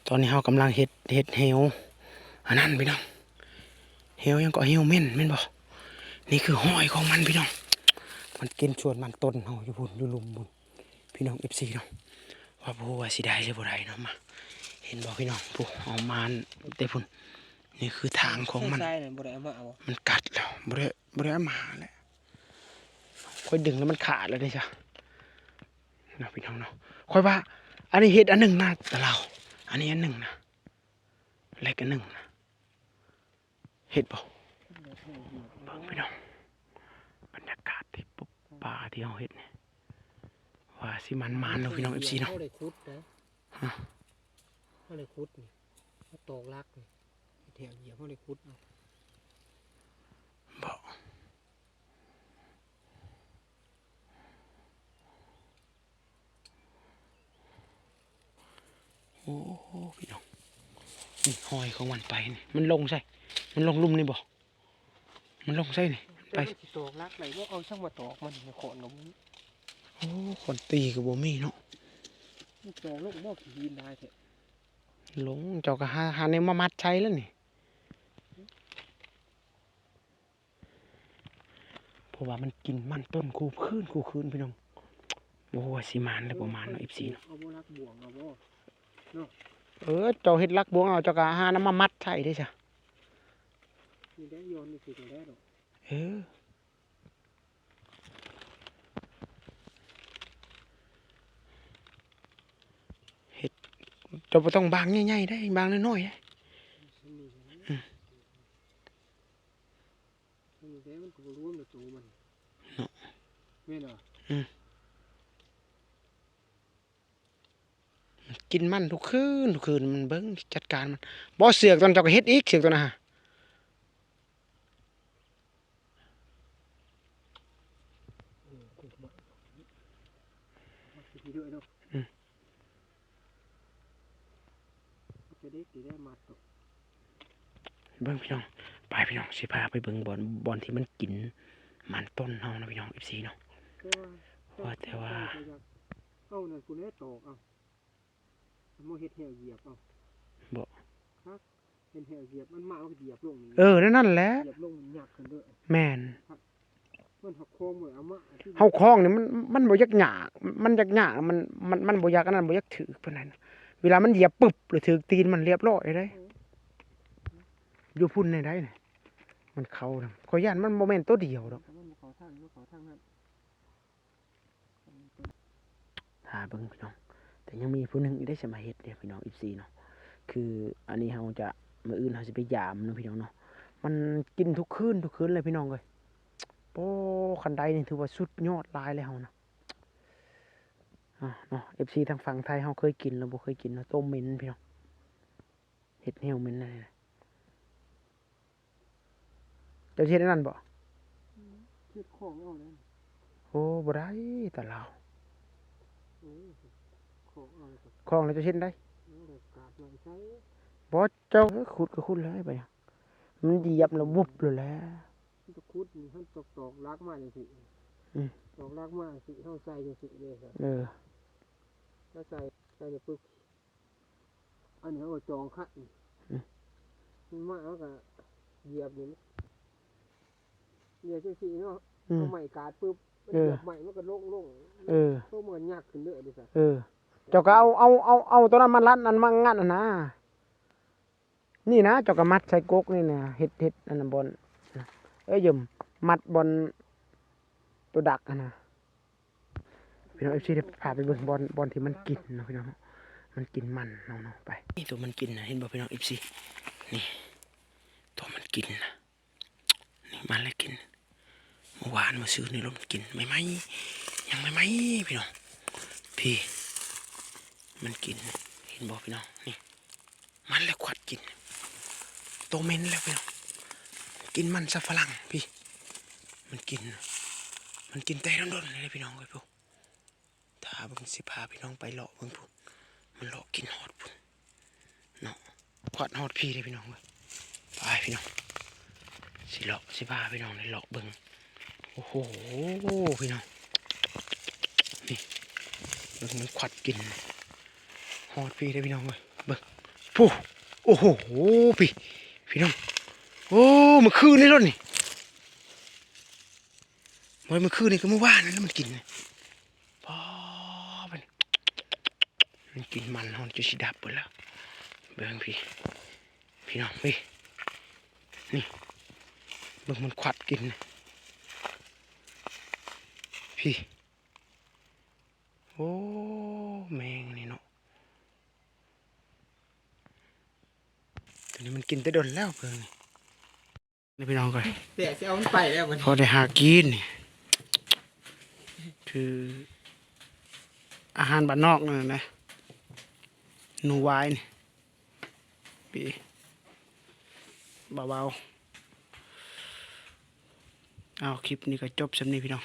ຕອນນີ້ເຮົາກຳລັງເຮັດ ເຮັດແຮ້ວ ອັນນັ້ນພີ່ນ້ອງ ແຮ້ວຫຍັງເກາະ ແຮ້ວເໝັນແມ່ນບໍ່? ນີ້ຄືຮອຍຂອງມັນພີ່ນ້ອງ ມັນກິນສວນມັນຕົ້ນເຮົາຢູ່ພຸ້ນ ຢູ່ລຸ່ມພຸ້ນ ພີ່ນ້ອງ ເອັຟຊີ ເນາະ ວ່າບໍ່ຮູ້ວ່າຊິໄດ້ຫຼືບໍ່ໄດ້ເນາະ ມາ ເຫັນບໍ່ພີ່ນ້ອງ ຜູ້ເອົາມາແຕ່ພຸ້ນ ນີ້ຄືທາງຂອງມັນ ໃສ່ໃສ່ນັ້ນບໍ່ໄດ້ເອົາມາເອົາ ມັນກັດແລ້ວ ບໍ່ໄດ້ ບໍ່ໄດ້ເອົາມາແລ້ວ ຂ້ອຍດຶງແລ້ວມັນຂາດແລ້ວເດ້ຊະ ເນາະ ພີ່ນ້ອງເນາະ ຂ້ອຍວ່າ ອັນນີ້ເຮັດອັນໜຶ່ງນະຕາລາວ ອັນນີ້ອັນໜຶ່ງນະ ເຫຼັກອັນໜຶ່ງນະ ເຮັດບໍ່? ເບິ່ງພີ່ນ້ອງ ບັນຍາກາດທີ່ ປ- ປ່າທີ່ເຮົາເຮັດນີ້ ວ່າຊິໝານໆເນາະ ພີ່ນ້ອງ ເອັຟຊີ ເນາະ ເຮົາໄດ້ຂຸດນະ ຮະ ເຮົາໄດ້ຂຸດນີ້ ເຮົາຕອກຫຼັກນີ້ ເຮັດແຖວຢຽບ ເຮົາໄດ້ຂຸດເອົາບໍ່? ໂອ້ ພີ່ນ້ອງ ນີ້ຮອຍຂອງມັນໄປນີ້ ມັນລົງໃສ? ມັນລົງລຸ່ມນີ້ບໍ່? ມັນລົງໃສນີ້? ໄປ ແຕ່ມັນຊິຕອກຫຼັກໄດ້ບໍ່? ເອົາຊ່າງມາຕອກມັນ ໃນຄ້ອນກໍບໍ່ມີ ໂອ້ ຄ້ອນຕີກໍບໍ່ມີເນາະ ມັນຕອກລົງບໍ່? ຂີ້ຫີນຫຼາຍແທ້ ລົງ ເຈົ້າກໍຫາ ຫາແນວມາມັດໃສ່ແລ້ວນີ້. ເພາະວ່າມັນກິນມັນຕົ້ນຄູ່ຄືນຄູ່ຄືນ ພີ່ນ້ອງ ບໍ່ຮູ້ວ່າຊິໝານຫຼືບໍ່ໝານເນາະ ເອັຟຊີ ເນາະ ເອົາບໍ່ຫຼັກບ່ວງເອົາບໍ່ເນາະ ເອີ ເຈົ້າເຮັດຫຼັກບ່ວງເອົາ ເຈົ້າກໍຫານຳມາມັດໃສ່ເດ້ຊະ ນີ້ໄດ້ຍ້ອນນີ້ຄືບໍ່ໄດ້ດອກ ເອີ ເຮັດ ເຈົ້າບໍ່ຕ້ອງບາງໃຫຍ່ໆເດ້ ບາງນ້ອຍໆເດ້ ອືມ. ມັນກໍບໍ່ລວມແລ້ວໂຕມັນເນາະ ແມ່ນບໍ່? ອືມ ມັນກິນມັນທຸກຄືນ ທຸກຄືນ ມັນເບິ່ງຈັດການມັນ ບໍ່ ເຊືອກຕົວນັ້ນເຈົ້າກໍເຮັດອີກ ເຊືອກຕົວນັ້ນຫາ ອືມ. ເບິ່ງພີ່ນ້ອງ ໄປພີ່ນ້ອງ ຊິພາໄປເບິ່ງບ່ອນ ບ່ອນທີ່ມັນກິນມັນຕົ້ນເຮົານະພີ່ນ້ອງ ເອັຟຊີ ເນາະ ວ່າແຕ່ວ່າ ເອົານັ້ນພຸ້ນແຫຼະຕອກເອົາ ມາເຮັດແຮ້ວຢຽບເອົາ ບໍ່ ເຫັນແຮ້ວຢຽບ ມັນມາມັນກໍຢຽບລົງ ເອີ ແນວນັ້ນແຫຼະ ຢຽບລົງມັນຍັກຂຶ້ນເດີ ແມ່ນ ມັນເຮົາຄອງບໍ່ໄດ້ເອົາມາ ເຮົາຄອງນີ້ມັນ ມັນບໍ່ຢາກຍາກ ມັນຢາກຍາກ ມັນ ມັນ ມັນບໍ່ຢາກອັນນັ້ນ ບໍ່ຢາກຖືກປານໃດນະ ເວລາມັນຢຽບປຶບ ແລ້ວຖືກຕີນມັນລຽບຮ້ອຍເດ້ ເອີ ຢູ່ພຸ້ນໃນໃດນະ ມັນເຂົ້ານຳ ຂ້ອຍຢ້ານມັນບໍ່ແມ່ນໂຕດຽວດອກ ມັນເຂົ້າທາງ ມັນເຂົ້າທາງນັ້ນ ຖ້າເບິ່ງພີ່ນ້ອງ ແຕ່ຍັງມີຜູ້ໜຶ່ງອີກເດ້ ຊິມາເຮັດເດ້ພີ່ນ້ອງ ເອັຟຊີ ເນາະ ຄືອັນນີ້ເຮົາຈະ ມື້ອື່ນເຮົາຊິໄປຢາມເນາະພີ່ນ້ອງເນາະ ມັນກິນທຸກຄືນ ທຸກຄືນເລີຍພີ່ນ້ອງເອີຍ ໂອ້ ຄັນໄດ້ນີ້ຖືວ່າສຸດຍອດຫຼາຍແລ້ວເຮົານະ ອາ ເນາະ ເອັຟຊີ ທາງຝັ່ງໄທເຮົາເຄີຍກິນແລ້ວ ບໍ່ເຄີຍກິນເນາະ ໂຕເໝັນພີ່ນ້ອງ ເຮັດແຮ້ວເໝັນນັ້ນແຫຼະ ເຈົ້າຊິເຮັດອັນນັ້ນບໍ່? ອືມ ເຮັດຂອງເອົາແລ້ວ ໂອ້ ບໍ່ໄດ້ຕາລາວ ເອີ ຂອງເອົາແລ້ວກໍ ຂອງແລ້ວເຈົ້າຊິເຮັດໃດ? ເອົາແລ້ວກາດໄວ້ໃສ່ ບໍ່ ເຈົ້າຂຸດກໍຂຸດແລ້ວ ໄປ ມັນຢຽບແລ້ວວຸບໂລດແຫຼະ ມັນຈະຂຸດນີ້ ມັນຕອກ ຕອກຫຼັກມາຈັ່ງຊີ້ ອືມ ຕອກຫຼັກມາຈັ່ງຊີ້ ເຮົາໃສ່ຈັ່ງຊີ້ເດ້ ເອີ ເຮົາໃສ່ ໃສ່ນີ້ປຶບ ອັນນີ້ເຮົາກໍຈອງຄັນ ອືມ ມັນມາເຮົາກໍຢຽບນີ້ ຢຽບຈັ່ງຊີ້ເນາະ ອືມ ເອົາໄມ້ກາດປຶບ ມັນ ເອີ ຢຽບໄມ້ມັນກໍລົງ ລົງ ເອີ ໂຕມັນກໍຍັກຂຶ້ນເລີຍເດ້ຊະ ເອີ ເຈົ້າກໍເອົາ ເອົາ ເອົາ ເອົາຕົວນັ້ນມາລັດ ອັນມາງັດຫັ້ນນາ ນີ້ນະ ເຈົ້າກໍມັດໃສ່ກົກນີ້ນະ ເຮັດ ເຮັດອັນນັ້ນບ່ອນ ເອີຍ ຢົມ ມັດບ່ອນໂຕດັກຫັ້ນນະ ພີ່ນ້ອງ ເອັຟຊີ ໄດ້ພາໄປເບິ່ງບ່ອນ ບ່ອນທີ່ມັນກິນເນາະ ພີ່ນ້ອງເນາະ ມັນກິນມັນເຮົາເນາະ ໄປ ນີ້ໂຕມັນກິນນະ ເຫັນບໍ່ ພີ່ນ້ອງ ເອັຟຊີ ນີ້ ໂຕມັນກິນນະ ນີ້ ມັນແຫຼະກິນ ມື້ວານມື້ຊືນນີ້ລົມກິນໃໝ່ໆ ຍັງໃໝ່ໆ ພີ່ນ້ອງ ພີ້ ມັນກິນ ເຫັນບໍ່ ພີ່ນ້ອງ ນີ້ ມັນແຫຼະຄວັດກິນ ໂຕເໝັນແລ້ວ ພີ່ນ້ອງ ກິນມັນສຳປະຫຼັງ ພີ້ ມັນກິນ ມັນກິນແຕ່ດົນໆ ເລີຍ ພີ່ນ້ອງເອີຍ ພຸ້ນ ຖ້າເບິ່ງ ຊິພາພີ່ນ້ອງໄປເລາະເບິ່ງພຸ້ນ ມັນເລາະກິນຮອດພຸ້ນເນາະ ຄວັດຮອດພີ້ເດ້ພີ່ນ້ອງເອີຍ ໄປພີ່ນ້ອງ ຊິເລາະ ຊິພາພີ່ນ້ອງໄປເລາະເບິ່ງ ໂອ້ໂຫ ພີ່ນ້ອງ ນີ້ ເບິ່ງມັນຄວັດກິນ ຮອດພີ້ເດ້ພີ່ນ້ອງເອີຍ ເບິ່ງ ໂອ້ ໂອ້ໂຫ ໂອ້ ພີ່ ພີ່ນ້ອງ ໂອ້ ມື້ຄືນນີ້ໂລດນີ້ ບໍ່ແມ່ນມື້ຄືນນີ້ ກໍມື້ວານນີ້ແຫຼະມັນກິນ ປ້າ ມັນ ມັນກິນມັນເຮົາຈົນຊິດັບເບິດແລ້ວ ເບິ່ງພີ່ ພີ່ນ້ອງເອີຍ ນີ້ ເບິ່ງມັນຄວັດກິນ ພີ່ ໂອ້ ແມງນີ້ເນາະ ໂຕນີ້ມັນກິນແຕ່ດົນແລ້ວເບິ່ງນີ້ ນີ້ພີ່ນ້ອງເອີຍ ແຕ່ຊິເອົາມັນໄປແລ້ວບັດນີ້ ພໍໄດ້ຫາກິນນີ້ ຄືອາຫານບ້ານນອກນັ້ນນະ ໜູຫວາຍນີ້ ປີ ເບົາໆ ເອົາ ຄລິບນີ້ກໍຈົບສ່ຳນີ້ພີ່ນ້ອງ